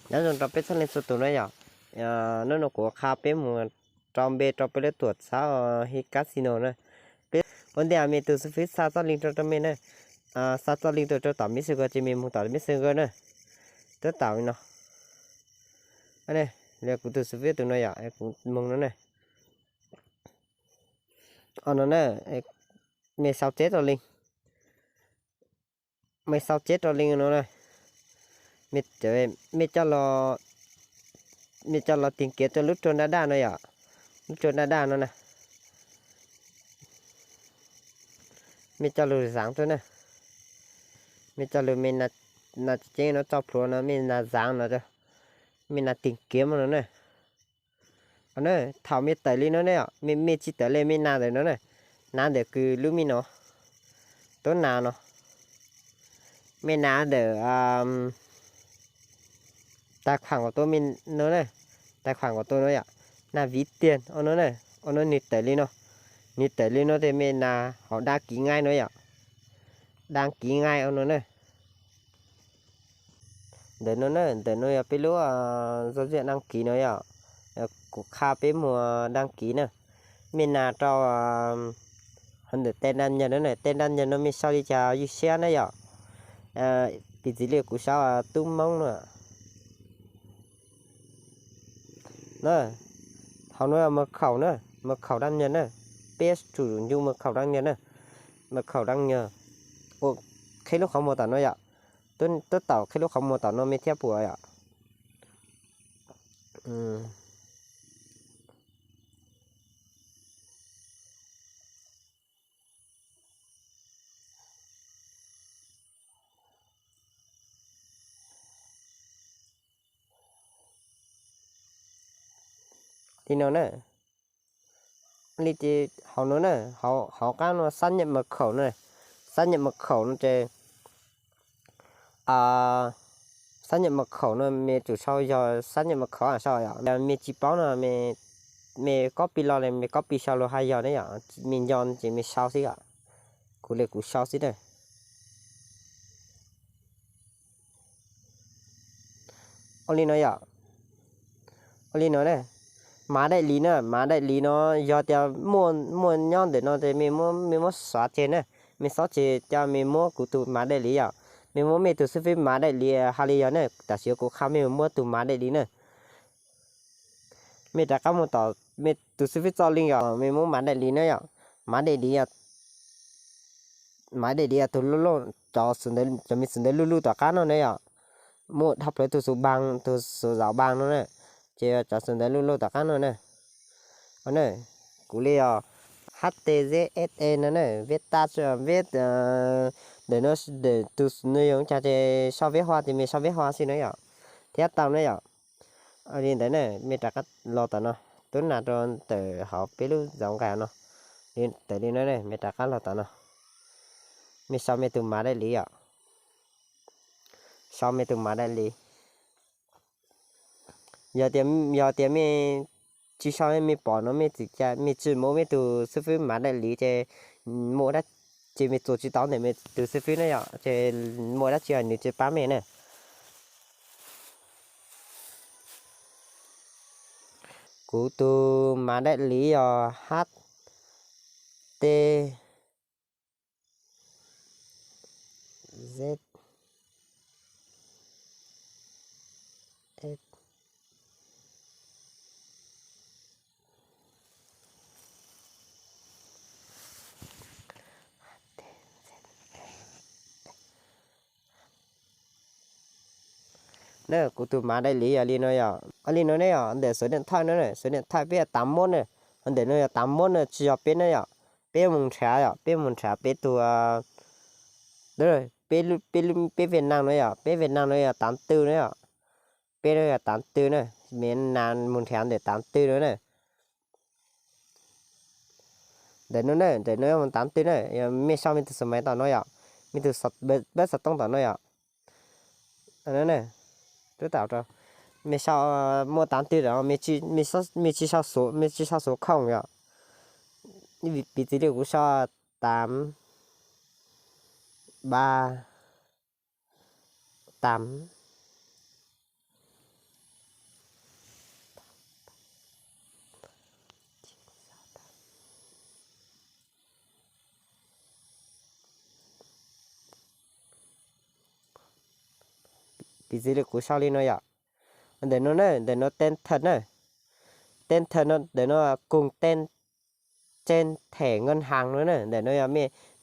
Nyob zoo rau peb txhua leej txhua tus na yom. Hnub no kuv qha peb mus rau npe rau peb lub tuam txhab Hi Casino na. Ua ntej me tus xib fwb xa txoj link rau rau me na. Xa txoj link tuaj rau tom Messenger ces me mus tom Messenger na. Tab tom no, kuv tus xib fwb tus no yom, kuv mus no na. O no na, me sau teb rau link, me sau teb rau link no na. Me coj los, me coj los tìm kiếm rau lub rua daj daj no yom, lub rua daj daj no na. Me coj lug zaav tuaj na. Me coj lug me nas tseeb no tso plhuav no me nas zaav no, me nas tìm kiếm no na. Thaum me tawm li no ne, me tsis tawm li me nas ntawm no na, nas ntawm kws lub me no, tub nas no, me nas ntawm tài khoản của tôi me no na, tài khoản của tôi no yom, nas ví tiền o no na, o no nws tawm li no, nws tawm li no ces me nas hauv đăng ký ngay no yom, đăng ký ngay o no na. Ntawm no na, ntawm no yog peb lub giao diện đăng ký no yom. Kuv qha peb mus đăng ký na. Mej nas rau hauv ntawm tên đăng nhập no na, tên đăng nhập no mej sau li cas ywj siab na yom. Piv txwv li kuv sau Tub Moob no. Hauv no mật khẩu na, mật khẩu đăng nhập na. Peb tsum ncu mật khẩu đăng nhập na. Mật khẩu đăng nhập. Ua, qhib lub qhov muag tom no yom. Tab tom qhib lub qhov muag tom no mej thiaj pum yom. Li no na. Li ces hauv no na, hauv qab no xác nhận mật khẩu na, xác nhận mật khẩu no ces xác nhận mật khẩu no mej tsum sau yog xác nhận mật khẩu sau yom. Mej tsis paub no mej copy los li mej copy sau los haj yog ne yom, mej nco ces mej sau xwb yom. Kuv li kuv sau xwb na. Ua li no yom. Ua li no na. Mã đại lý na, mã đại lý no yog tias muaj, muaj nyob ntawm no ces mej muab xóa tseg na. Mej xóa tseg coj mej muab kuv tus mã đại lý yom. Mej muab mej tus xib fwb mã đại lý hais li yog na, tam sim kuv qha mej muab tus mã đại lý na. Mej rov qab mus tom mej tus xib fwb txoj link yom, mej muab mã đại lý na yom. Mã đại lý, mã đại lý yog tus loj loj, cov me xws ntawv luj luj tom qab no ne yom. Muaj dhau plaws tus xu bang, tus xu zaum bang no na, ces yog cov xws ntawv luj luj tom qab no na. Kuv li os, H T Z S E no na, veb tab, veb, ntawm no, tus no yog cas ces sau veb hoa ces mej sau veb hoa xwb na yom, thiab tau na yom. Li ntawd na, mej rov qab los tom no, tub nas rau ntawm hauv peb lub zov nqaij no, tawm li no na, mej rov qab los tom no, mej sau mej tus mã đại lý yom, sau mej tus mã đại lý. Yog tias, yog tias mej tsis sau mej pom no mej txwm ca mej tsis muab mej tus xib fwb mã đại lý ces muaj dab, ces mej txuas tsis tau ntawm mej tus xib fwb na yom, ces muaj dab tsi nws tsis pab mej na. Kuv tus mã đại lý yog H T Z S. Na, kuv tus mã đại lý yog li no yom. Li no ne yom, ntawm số điện thoại no na, số điện thoại peb yog tám mốt na, ntawm no yog tám mốt na, tsis yog peb na yom. Peb mus nrhiav yom, peb mus nrhiav peb tus, peb, peb Việt Nam no yom, peb Việt Nam no yog tám tư na yom. Peb no yog tám tư na, mej mus nrhiav ntawm tám tư no na. Ntawm no na, ntawm no yog tám tư na, mej sau mej tus xu maiv tom no yom, mej tus pab xov tooj tom no yom. Twb tau rau, mej sau, muaj tám tư tom no, mej tsis sau số, mej tsis sau số không yom. Piv txwv li kuv sau tám ba tám Piv txwv li kuv sau li no yom. Ntawm no na, ntawm no tên thật na. Tên thật no, ntawm no cùng tên trên thẻ ngân hàng no na. Ntawm no yog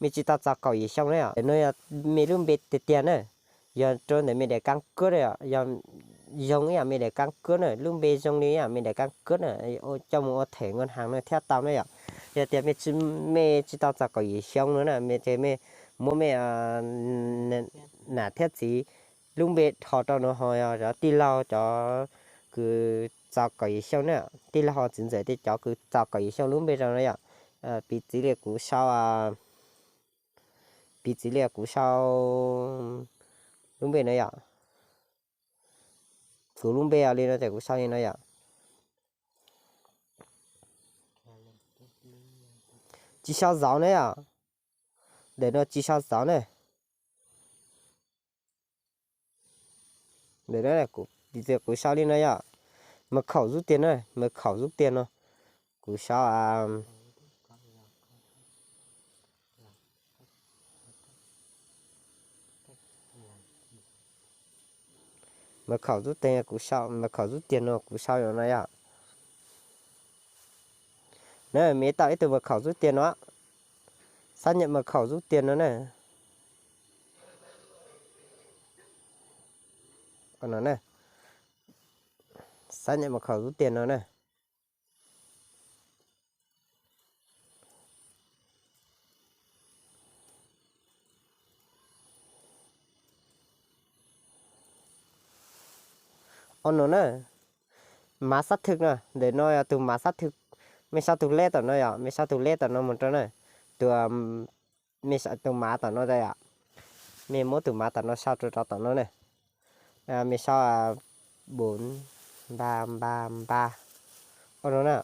mej tsis tau txog kaum yim xyoo na yom. Ntawm no yog mej lub npe tiag tiag na. Yog rau ntawm mej daim căn cước na yom. Yog zoo ib yam mej daim căn cước na, lub npe zoo li ib yam mej daim căn cước na. Coj mus ua thẻ ngân hàng no thiaj tau na yom. Yog tias mej tsis, mej tsis tau txog kaum yim xyoo no na, mej ces mej muab mej nam thiab txiv lub npe dhos rau no ho yog cov tij laug cov kws txog kaum yim xyoo na, tij laug ho txiv ntxawm tej cov kws txog kaum yim xyoo lub npe rau no yom. Piv txwv li kuv sau, piv txwv li kuv sau lub npe no yom. Kuv lub npe li no ces kuv sau li no yom. Tsis sau zov na yom. Ntawm no tsis sau zov na. Ntawm no kuv sau li no yom. Mật khẩu rút tiền na, mật khẩu rút tiền no. Kuv sau mật khẩu rút tiền, kuv sau mật khẩu rút tiền no kuv sau yom no yom. Na, mej tau ib tug mật khẩu rút tiền no. Xác nhận mật khẩu rút tiền no na. Xác nhận mật khẩu rút tiền no na. Ua no na, mã xác thực no, ntawm no yog tus mã xác thực, mej sau tus lej tom no yom, mej sau tus lej tom no mus rau na, tus, mej sau tus mã tom no tas yom, mej muab tus mã tom no sau rau rau tom no na. Mej sau bốn ba ba ba. Ua no na.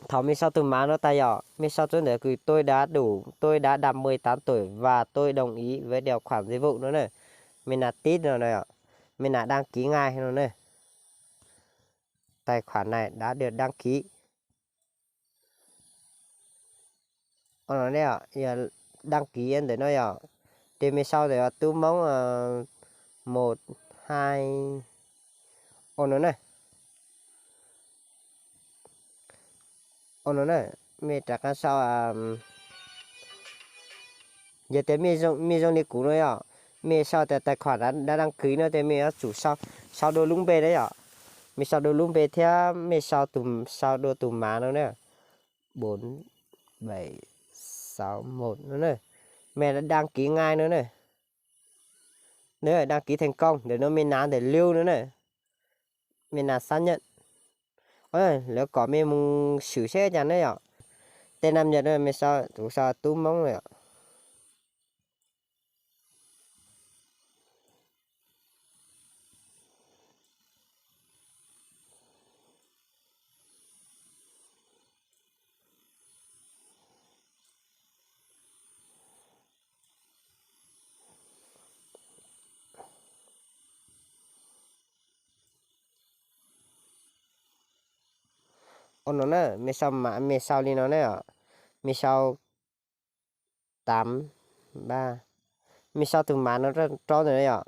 Thaum mej sau tus mã no tas yom, mej sau rau ntawm kws tôi đã đủ, tôi đã đạt mười tám tuổi và tôi đồng ý với điều khoản dịch vụ no na. Mej nam tib no, mej nam đăng ký ngay no na. Tài khoản này đã được đăng ký. Ua no ne, yog đăng ký ntawm no yom, ces mej sau ntawm tub Hmoob một hai, ua no na. Ua no na, mej rov qab sau, yog tias mej zoo li kuv no yom, mej sau tias tài khoản đã đăng ký no ces mej yuav tsum sau dua lub npe na yom. Mej sau dua lub npe thiab mej sau dua tus mã no na, bốn bảy sáu một no na. Mej đăng ký ngay no na. Đăng ký thành công, ntawm no mej nav ntawm lub no na. Mej nav xác nhận. Lawv kom mej mus swm seb cas na yom. Tên nam Nhật no mej sau, kuv sau tub Hmoob no yom. Ua no na, mej sau mã, mej sau li no na, mej sau tám ba, mej sau tus mã no rau ntawm no yom.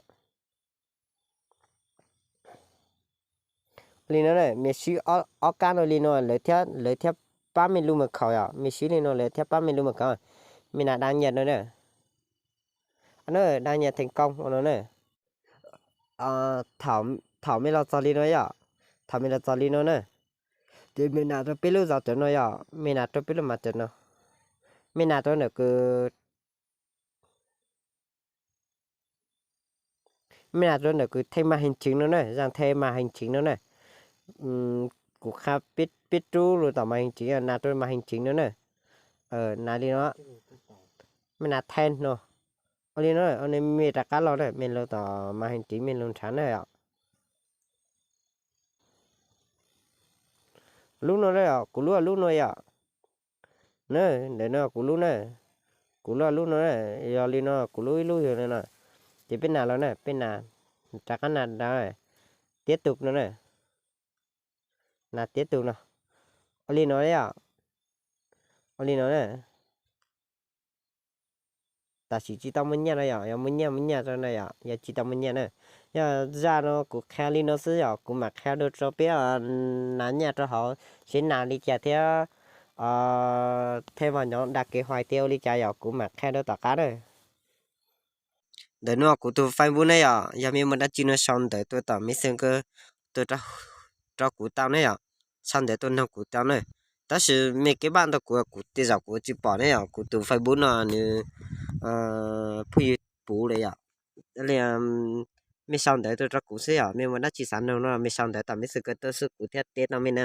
Li no na, mej swb ob kab no li no lawv thiaj, lawv thiaj pab mej lub mật khẩu yom, mej swb li no lawv thiaj pab mej lub mật khẩu. Mej nav đăng nhập no na. Đăng nhập thành công ua no na. Thaum mej los txog li no yom, thaum mej los txog li no na, ces mej nam rau peb lub zov cov no yom, mej nam rau peb lub mã cov no, mej nam rau ntawm kws mej nam rau ntawm kws thêm màn hình chính no na, dán thêm màn hình chính no na. Kuv qha peb rub lug tom màn hình chính, nam rau màn hình chính no na. Nam li no, mej nam thêm no. Ua li no, mej rov qab los na, mej lug tom màn hình chính mej lug nrhav na yom. Lub no, kuv lub lub no yom. Na, ntawm no kuv lub na, kuv lub lub no, yog li no kuv lub ib lub yog no no. Ces peb nam los na, peb nam, rov qab nam, tiếp tục no na. Nam tiếp tục no. Ua li no yom. Ua li no na. tam sim tsis tau muaj nyiaj no yom, yog muaj nyiaj muaj nyiaj rau no yom, yog tsis tau muaj nyiaj na. Yog zaj no kuv qhia li no xwb yom, kuv mam qhia dua rau peb nas nyaj rau hauv seb nas li cas thiab, thej mos nyob dag kev hais tias ua li cas yom, kuv mam qhia dua tom qab na. Ntawm no kuv tus Facebook ne yom, yog mej muaj dab tsi no sau ntawv tuaj tom Messenger tuaj rau kuv tau ne yom, sau ntawv tuaj nug kuv tau na. Tab sis mej kev npaj ntau kuv, kuv tej zaum kuv tsis pom ne yom, kuv tus Facebook no nws phooj ywg puv li yom. Li mej sau ntawv tuaj rau kuv xwb yom, mej muaj dab tsi xav nug no mej sau ntawv tom Messenger tuaj xwb kuv thiaj teb tau mej na.